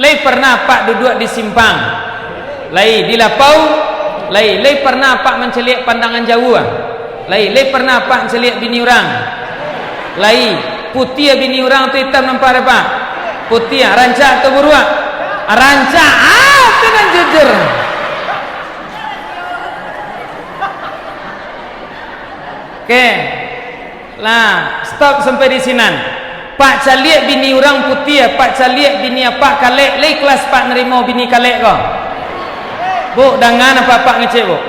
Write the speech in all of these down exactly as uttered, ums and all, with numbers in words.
Lai pernah apak duduak di simpang? Lai. Di lapau? Lai. Lai pernah apak mancaliak pandangan jauah? Lai. Lai pernah apak mancaliak bini urang? Lai. Putiah bini urang atau itam nampak dek apak? Putiah. Rancak atau buruak? Rancak. Ah, tu nan jujur. Oke. Lah, stop sampai di sinan. Pak caliak bini urang putiah, pak caliak bini apak kalek, lai ikhlas pak narimo bini kalek ko? Buk, danga nan apak ngecek, Buk.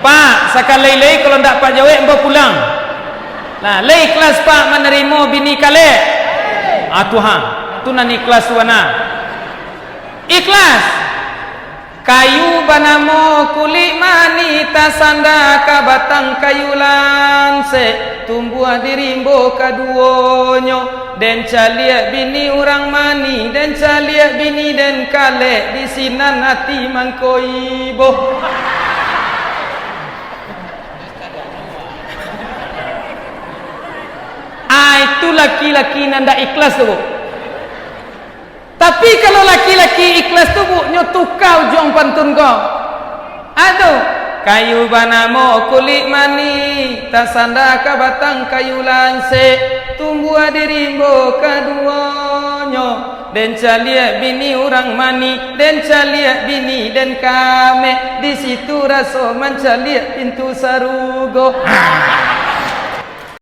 Pak, sakali lai kalau ndak pak jawek, ambo pulang. Lah, lai ikhlas pak manarimo bini kalek? Ah, tu ha. Tu nan ikhlas tu bana. Ikhlas. Kayu banamo kulik manih, tasanda ka batang kayu lansek, tumbuah di rimbo kaduonyo. Den caliak bini urang manih, den caliak bini den kalek, di sinan ati mangko ibo. Ah, itu laki-laki nan ndak ikhlas tu, Bu. Tapi kalau laki-laki ikhlas tu, Bu, nyo tuka ujuang pantun ko. Ado, kayu banamo kulik manih, tasanda ka batang kayu lansek, tumbuah di rimbo kaduonyo. Den caliak bini urang manih, den caliak bini den kamek, di situ raso mancaliak pintu sarugo.